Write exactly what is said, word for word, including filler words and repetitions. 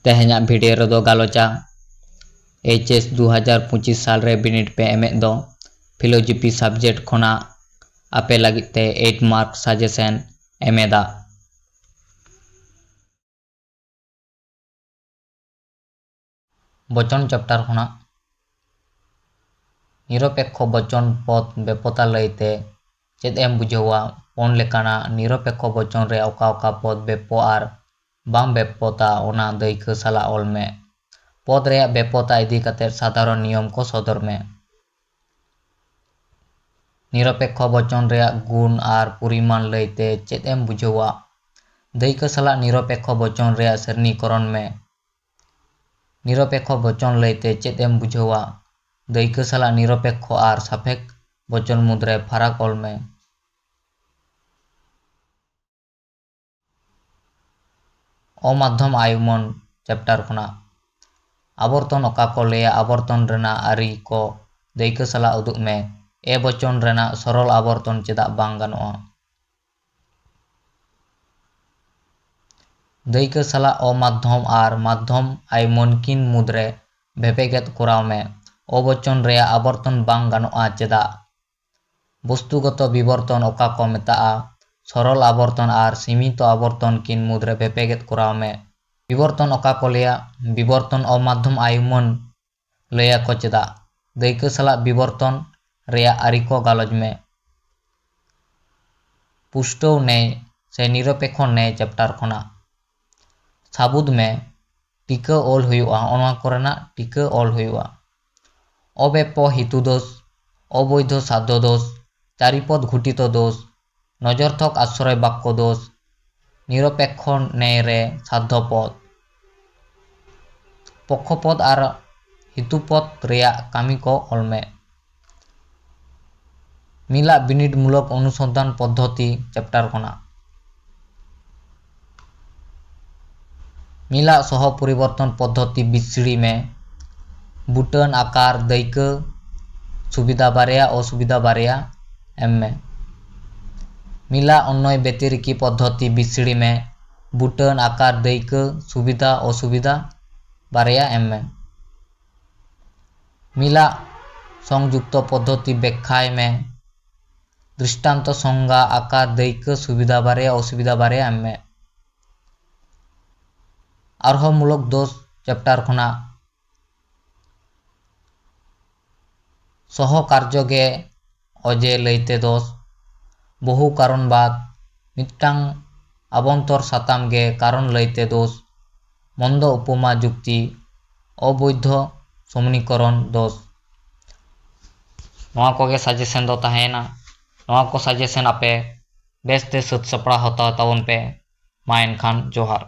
ᱛᱮᱦᱮᱧᱟᱜ ᱵᱷᱤᱰᱤᱭᱳ ᱨᱮᱫᱚ ᱜᱟᱞᱚᱪᱟ H S ᱫᱩ ᱦᱟᱡᱟᱨ ᱯᱚᱸᱪᱤᱥ ᱥᱟᱞ ᱨᱮ ᱵᱤᱱᱤᱰ ᱯᱮ ᱮᱢᱮᱫ ᱫᱚ ᱯᱷᱤᱞᱳᱡᱚᱯᱷᱤ ᱥᱟᱵᱡᱮᱠᱴ ᱠᱷᱚᱱᱟᱜ ᱟᱯᱮ ᱞᱟᱹᱜᱤᱫ ᱛᱮ ᱮᱭᱤᱴ ᱢᱟᱨᱠ ᱥᱟᱡᱮᱥᱚᱱ ᱮᱢ ᱮᱫᱟ᱾ ᱵᱚᱪᱚᱱ ᱪᱮᱯᱴᱟᱨ ᱠᱷᱚᱱᱟᱜ ᱱᱤᱨᱚᱯᱮᱠᱠᱷᱚ ᱵᱚᱪᱚᱱ ᱯᱚᱫ ᱵᱮᱯᱚᱛᱟ ᱞᱟᱹᱭᱛᱮ ᱪᱮᱫ ᱮᱢ ᱵᱩᱡᱷᱟᱹᱣᱟ? ᱯᱩᱱ ᱞᱮᱠᱟᱱᱟᱜ ᱱᱤᱨᱚᱯᱮᱠᱠᱷᱚ ᱵᱚᱪᱚᱱ ᱨᱮ ᱚᱠᱟ ᱚᱠᱟ ᱯᱚᱫ ᱵᱮᱯᱚ ᱟᱨ ᱵᱟᱝ ᱵᱮᱯᱚᱛᱟ, ᱚᱱᱟ ᱫᱟᱹᱭᱠᱟᱹ ᱥᱟᱞᱟᱜ ᱚᱞ ᱢᱮ᱾ ᱯᱚᱫ ᱨᱮᱭᱟᱜ ᱵᱮᱯᱚᱛᱟ ᱤᱫᱤ ᱠᱟᱛᱮ ᱥᱟᱫᱷᱟᱨᱚᱱ ᱱᱤᱭᱚᱢ ᱠᱚ ᱥᱚᱫᱚᱨ ᱢᱮ᱾ ᱱᱤᱨᱚᱯᱮᱠᱠᱷᱚ ᱵᱚᱪᱚᱱ ᱨᱮᱭᱟᱜ ᱜᱩᱱ ᱟᱨ ᱯᱚᱨᱤᱢᱟᱱ ᱞᱟᱹᱭᱛᱮ ᱪᱮᱫ ᱮᱢ ᱵᱩᱡᱷᱟᱹᱣᱟ? ᱫᱟᱹᱭᱠᱟᱹ ᱥᱟᱞᱟᱜ ᱱᱤᱨᱚᱯᱮᱠᱠᱷᱚ ᱵᱚᱪᱚᱱ ᱨᱮᱭᱟᱜ ᱥᱟᱨᱱᱤᱠᱚᱨᱚᱱ ᱢᱮ᱾ ᱱᱤᱨᱚᱯᱮᱠᱠᱷᱚ ᱵᱚᱪᱚᱱ ᱞᱟᱹᱭᱛᱮ ᱪᱮᱫ ᱮᱢ ᱵᱩᱡᱷᱟᱹᱣᱟ? ᱫᱟᱹᱭᱠᱟᱹ ᱥᱟᱞᱟᱜ ᱱᱤᱨᱚᱯᱮᱠᱠᱷᱚ ᱟᱨ ᱥᱟᱯᱮᱠ ᱵᱚᱪᱚᱱ ᱢᱩᱫᱽᱨᱮ ᱯᱷᱟᱨᱟᱠ ᱚᱞ ᱢᱮ᱾ ᱚᱢᱟᱫᱽᱫᱷᱚᱢ ᱟᱭᱩᱢᱟᱹᱱ ᱪᱮᱯᱴᱟᱨ ᱠᱷᱚᱱᱟᱜ ᱟᱵᱚᱨᱛᱚᱱ ᱚᱠᱟ ᱠᱚ ᱞᱟᱹᱭᱟ? ᱟᱵᱚᱨᱛᱚᱱ ᱨᱮᱱᱟᱜ ᱟᱹᱨᱤ ᱠᱚ ᱫᱟᱹᱭᱠᱟᱹ ᱥᱟᱞᱟᱜ ᱩᱫᱩᱜ ᱢᱮ᱾ ᱮ ᱵᱚᱪᱚᱱ ᱨᱮᱱᱟᱜ ᱥᱚᱨᱚᱞ ᱟᱵᱚᱨᱛᱚᱱ ᱪᱮᱫᱟᱜ ᱵᱟᱝ ᱜᱟᱱᱚᱜᱼᱟ? ᱫᱟᱹᱭᱠᱟᱹ ᱥᱟᱞᱟᱜ ᱚᱢᱟᱫᱽᱫᱷᱚᱢ ᱟᱨ ᱢᱟᱫᱽᱫᱷᱚᱢ ᱟᱭᱩᱢᱟᱹᱱ ᱠᱤᱱ ᱢᱩᱫᱽᱨᱮ ᱵᱷᱮᱯᱮᱜᱮᱫ ᱠᱚᱨᱟᱣ ᱢᱮ᱾ ᱚ ᱵᱚᱪᱚᱱ ᱨᱮᱭᱟᱜ ᱟᱵᱚᱨᱛᱚᱱ ᱵᱟᱝ ᱜᱟᱱᱚᱜᱼᱟ ᱪᱮᱫᱟᱜ? ᱵᱚᱥᱛᱩᱜᱚᱛᱚ ᱵᱤᱵᱚᱨᱛᱚᱱ ᱚᱠᱟ ᱠᱚ ᱢᱮᱛᱟᱜᱼᱟ? ᱥᱚᱨᱚᱞ ᱟᱵᱚᱨᱛᱚᱱ ᱟᱨ ᱥᱤᱢᱤᱛᱚ ᱟᱵᱚᱨᱛᱚᱱ ᱠᱤᱱ ᱢᱩᱫᱽᱨᱮ ᱵᱷᱮᱯᱮᱜᱮᱫ ᱠᱚᱨᱟᱣ ᱢᱮ᱾ ᱵᱤᱵᱚᱨᱛᱚᱱ ᱚᱠᱟ ᱠᱚ ᱞᱟᱹᱭᱟ? ᱵᱤᱵᱚᱨᱛᱚᱱ ᱚᱢᱟᱫᱽᱫᱷᱚᱢ ᱟᱭᱩᱢᱟᱹᱱ ᱞᱟᱹᱭᱟ ᱠᱚ ᱪᱮᱫᱟᱜ? ᱫᱟᱹᱭᱠᱟᱹ ᱥᱟᱞᱟᱜ ᱵᱤᱵᱚᱨᱛᱚᱱ ᱨᱮᱭᱟᱜ ᱟᱹᱨᱤ ᱠᱚ ᱜᱟᱞᱚᱪ ᱢᱮ᱾ ᱯᱩᱥᱴᱟᱹᱣ ᱱᱮᱭ ᱥᱮ ᱱᱤᱨᱚᱯᱮᱠᱠᱷᱚ ᱱᱮᱭ ᱪᱮᱯᱴᱟᱨ ᱠᱷᱚᱱᱟᱜ ᱥᱟᱹᱵᱩᱫ ᱢᱮ᱾ ᱴᱤᱠᱟᱹ ᱚᱞ ᱦᱩᱭᱩᱜᱼᱟ, ᱚᱱᱟ ᱠᱚᱨᱮᱱᱟᱜ ᱴᱤᱠᱟᱹ ᱚᱞ ᱦᱩᱭᱩᱜᱼᱟ᱾ ᱚᱵᱮᱯᱚ ᱦᱤᱛᱩ ᱫᱳᱥ, ᱚᱵᱳᱭᱫᱷᱚ ᱥᱟᱫᱽᱫᱷᱚ ᱫᱳᱥ, ᱪᱟᱨᱤᱯᱚᱫ ᱜᱷᱚᱴᱤᱛᱚ ᱫᱳᱥ, ᱱᱚᱡᱚᱨᱛᱷᱚᱠ ᱟᱥᱨᱚᱭ ᱵᱟᱠᱠᱚ ᱫᱳᱥ, ᱱᱤᱨᱚᱯᱮᱠᱠᱷᱚ ᱱᱮᱭ ᱨᱮ ᱥᱟᱫᱽᱫᱷᱚ ᱯᱚᱫ᱾ ᱯᱚᱠᱠᱷᱚᱯᱚᱫ ᱟᱨ ᱦᱤᱛᱩᱯᱚᱫ ᱨᱮᱭᱟᱜ ᱠᱟᱹᱢᱤ ᱠᱚ ᱚᱞ ᱢᱮ᱾ ᱢᱤᱞᱟᱜ ᱵᱤᱱᱤᱰ ᱢᱩᱞᱚᱠ ᱚᱱᱩᱥᱚᱱᱫᱷᱟᱱ ᱯᱚᱫᱽᱫᱷᱚᱛᱤ ᱪᱮᱯᱴᱟᱨ ᱠᱷᱚᱱᱟᱜ ᱢᱤᱞᱟᱜ ᱥᱚᱦᱚ ᱯᱚᱨᱤᱵᱚᱨᱛᱚᱱ ᱯᱚᱫᱽᱫᱷᱚᱛᱤ ᱵᱤᱥᱲᱤ ᱢᱮ᱾ ᱵᱩᱴᱟᱹᱱ ᱟᱠᱟᱨ ᱫᱟᱹᱭᱠᱟᱹ ᱥᱩᱵᱤᱫᱷᱟ ᱵᱟᱨᱭᱟ ᱚᱥᱩᱵᱤᱫᱷᱟ ᱵᱟᱨᱭᱟ ᱮᱢ ᱢᱮ᱾ ᱢᱤᱞᱟᱜ ᱚᱱᱱᱚᱭ ᱵᱮᱛᱤᱨᱤᱠᱤ ᱯᱚᱫᱽᱫᱷᱚᱛᱤ ᱵᱤᱥᱲᱤ ᱢᱮ᱾ ᱵᱩᱴᱟᱹᱱ ᱟᱠᱟᱨ ᱫᱟᱹᱭᱠᱟᱹ ᱥᱩᱵᱤᱫᱷᱟ ᱚᱥᱩᱵᱤᱫᱷᱟ ᱵᱟᱨᱭᱟ ᱮᱢ ᱢᱮ᱾ ᱢᱤᱞᱟᱜ ᱥᱚᱝᱡᱩᱠᱛᱚ ᱯᱚᱫᱽᱫᱷᱚᱛᱤ ᱵᱮᱠᱠᱷᱟᱭ ᱢᱮ᱾ ᱫᱨᱤᱥᱴᱟᱱᱛᱚ ᱥᱚᱝᱜᱟ ᱟᱠᱟᱨ ᱫᱟᱹᱭᱠᱟᱹ ᱥᱩᱵᱤᱫᱷᱟ ᱵᱟᱨᱭᱟ ᱚᱥᱩᱵᱤᱫᱷᱟ ᱵᱟᱨᱭᱟ ᱮᱢ ᱢᱮ᱾ ᱟᱨᱦᱚᱸ ᱢᱩᱞᱚᱠ ᱫᱳᱥ ᱪᱮᱯᱴᱟᱨ ᱠᱷᱚᱱᱟᱜ ᱥᱚᱦᱚ ᱠᱟᱨᱡᱚ ᱜᱮ ᱚᱡᱮ ᱞᱟᱹᱭᱛᱮ ᱫᱳᱥ, ᱵᱚᱦᱩ ᱠᱟᱨᱚᱱ ᱵᱟᱫ ᱢᱤᱫᱴᱟᱝ ᱟᱵᱚᱱᱛᱚᱨ ᱥᱟᱛᱟᱢ ᱜᱮ ᱠᱟᱨᱚᱱ ᱞᱟᱹᱭᱛᱮ ᱫᱳᱥ, ᱢᱚᱱᱫᱚ ᱩᱯᱚᱢᱟ ᱡᱩᱠᱛᱤ, ᱚᱵᱳᱭᱫᱷᱚ ᱥᱚᱢᱱᱤᱠᱚᱨᱚᱱ ᱫᱳᱥ᱾ ᱱᱚᱣᱟ ᱠᱚᱜᱮ ᱥᱟᱡᱮᱥᱚᱱ ᱫᱚ ᱛᱟᱦᱮᱸᱭᱮᱱᱟ᱾ ᱱᱚᱣᱟ ᱠᱚ ᱥᱟᱡᱮᱥᱚᱱ ᱟᱯᱮ ᱵᱮᱥᱛᱮ ᱥᱟᱹᱛ ᱥᱟᱯᱲᱟᱣ ᱦᱟᱛᱟᱣ ᱛᱟᱵᱚᱱ ᱯᱮ᱾ ᱢᱟ ᱮᱱᱠᱷᱟᱱ ᱡᱚᱦᱟᱨ᱾